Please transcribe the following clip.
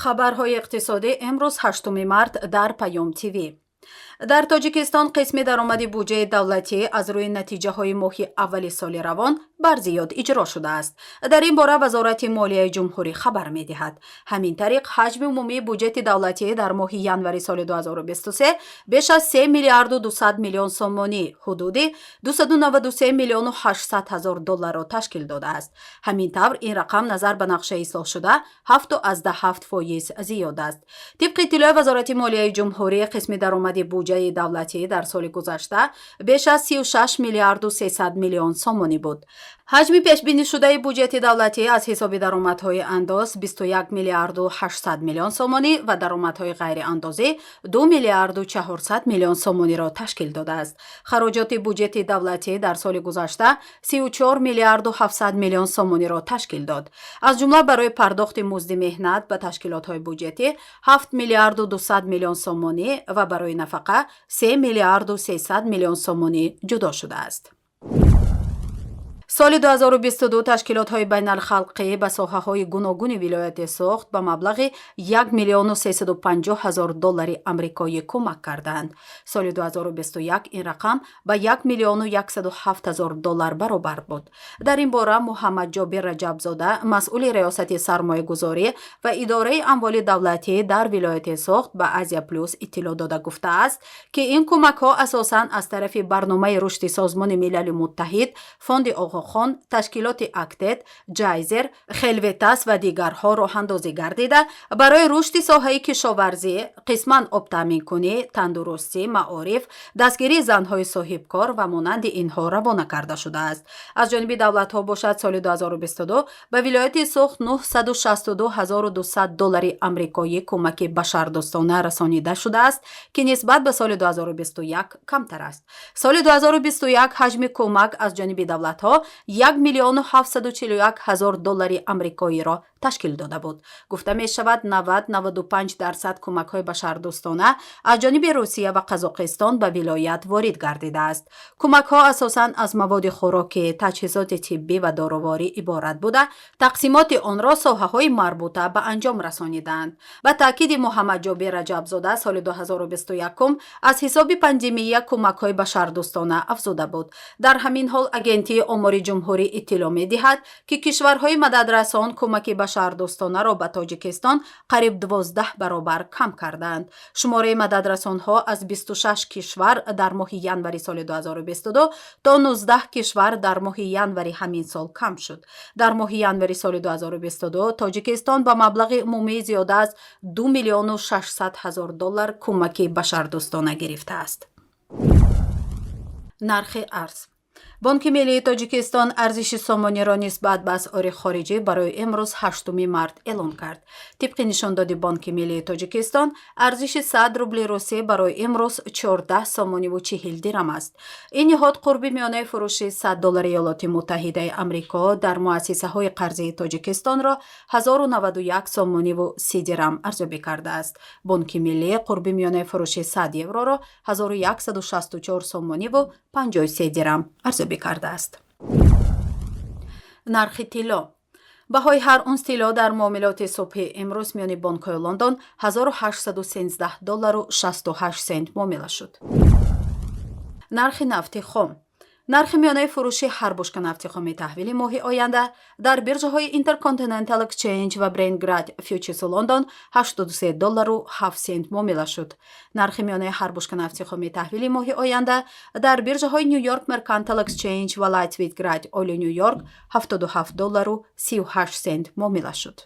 Хабарҳои иқтисодӣ имрӯз, 8 март, дар Паём ТВ. Дар Тоҷикистон қисми даромади буҷаи давлатӣ аз рӯи натиҷаҳои моҳи аввали соли равон барзиёд иҷро шудааст. Дар ин бора Вазорати молияи ҷумҳурӣ хабар медиҳад. Ҳамин тариқ, ҳаҷми умумии буҷети давлатӣ дар моҳи январи соли 2023 беш аз 3 миллиарду 200 миллион сомонӣ, ҳудуди 293 миллиону 800 ҳазор долларро ташкил додааст. Ҳамин тавр, ин рақам назар ба нақшаи ислоҳшуда 7,7% зиёд аст. Тибқи иттилои Вазорати молияи ҷумҳурӣ, қисми даромади буҷаи давлатӣ дар соли гузашта беш аз 36 миллиарду 300 миллион сомонӣ буд. Ҳаҷми пешбинишудаи буҷети давлатӣ аз ҳисоби даромадҳои андоз 21 миллиарду 800 миллион сомонӣ ва даромадҳои ғайриандозӣ 2 миллиарду 400 миллион сомониро ташкил додааст. Хароҷоти буҷети давлатӣ дар соли гузашта 34 миллиарду 700 миллион сомониро ташкил дод. Аз ҷумла барои пардохти музди меҳнат ба ташкилотҳои буҷетӣ 7 миллиарду 200 миллион сомонӣ ва барои нафақа 3 миллиарду 300 миллион сомонӣ ҷудо шудааст. Соли 2022 ташкилотҳои байналхалқӣ ба соҳаҳои гуногуни вилояти Суғд ба маблағи 1 миллиону 350 ҳазор доллари амрикоӣ кӯмак карданд. Соли 2021 ин рақам ба 1 миллиону 107 ҳазор доллар баробар буд. Дар ин бора Муҳаммадҷобир Раҷабзода, масъули Раёсати сармоягузорӣ ва идораи амволи давлатӣ дар вилояти Суғд, ба Азия Плюс иттилоъ дода гуфтааст, ки ин кӯмакҳо асосан аз тарафи Барномаи рушди Созмони Милали Муттаҳид, Фонди Оғохон, ташкилоти Актед, Ҷайзер, Хелветас ва дигарҳо роҳандозӣ гардида, барои рушди соҳаи кишоварзӣ, қисман обтаъминкунӣ, тандурустӣ, маориф, дастгирии занҳои соҳибкор ва монанди инҳо равона карда шудааст. Аз ҷониби давлатҳо бошад, соли 2022 ба вилояти Суғд 962 200 доллари амрикоӣ кӯмаки башардӯстона расонида шудааст, ки нисбат ба соли 2021 камтар аст. Соли 2021 ҳаҷми кӯмак аз ҷониби давлатҳо 1 миллиону 741 ҳазор доллари амрикоиро ташкил дода буд. Гуфта мешавад, 90-95% кӯмакҳои башардӯстона аз ҷониби Русия ва Қазоқистон ба вилоят ворид гардидааст. Кӯмакҳо асосан аз маводи хӯрокӣ, таҷҳизоти тиббӣ ва доруворӣ иборат буда, тақсимоти онро соҳаҳои марбута ба анҷом расонидаанд. Ба таъкиди Муҳаммадҷобир Раҷабзода, соли 2021 аз ҳисоби пандемия кӯмакҳои башардӯстона афзуда буд. Дар ҳамин ҳол, Агентии омори ҷумҳурӣ иттилоъ медиҳад, ки кишварҳои мададрасон кӯмаки башардӯстонаро ба Тоҷикистон қариб 12 баробар кам кардаанд. Шумораи мададрасонҳо аз 26 кишвар дар моҳи январи соли 2022 то 19 кишвар дар моҳи январи ҳамин сол кам шуд. Дар моҳи январи соли 2022 Тоҷикистон ба маблағи умумии зиёда аз 2 миллиону 600 ҳазор доллар кӯмаки башардӯстона гирифтааст. Нархи арз. Бонки миллии Тоҷикистон арзиши сомониро нисбат ба асъори хориҷӣ барои имрӯз, 8 март, эълон кард. Тибқи нишондоди Бонки миллии Тоҷикистон, арзиши 100 рубли русӣ барои имрӯз 14 сомониву 40 дирам аст. Ин ниҳод қурби миёнаи фурӯши 100 доллари Иёлоти Муттаҳидаи Амрико дар муассисаҳои қарзии Тоҷикистонро 1091 сомониву 30 дирам арзёбӣ кардааст. Бонки миллӣ қурби миёнаи фурӯши 100 евроро 1164 сомониву 53 дирам арзёбӣ кардааст. Нархи тилло. Баҳои ҳар унс тилло дар муомилоти субҳи имрӯз миёни бонкҳои Лондон 1813 доллару 68 сент муомила шуд. Нархи нафти хом. Нархи миёнаи фурӯши ҳар бушка нафти хоми таҳвили моҳи оянда дар биржаҳои Intercontinental Exchange ва Brent Grade Futures Лондон 83 доллару 7 сент муомила шуд. Нархи миёнаи ҳар бушка нафти хоми таҳвили моҳи оянда дар биржаҳои New York Mercantile Exchange ва Light Sweet Crude Oil Нью Йорк 77 доллару 38 сент муомила шуд.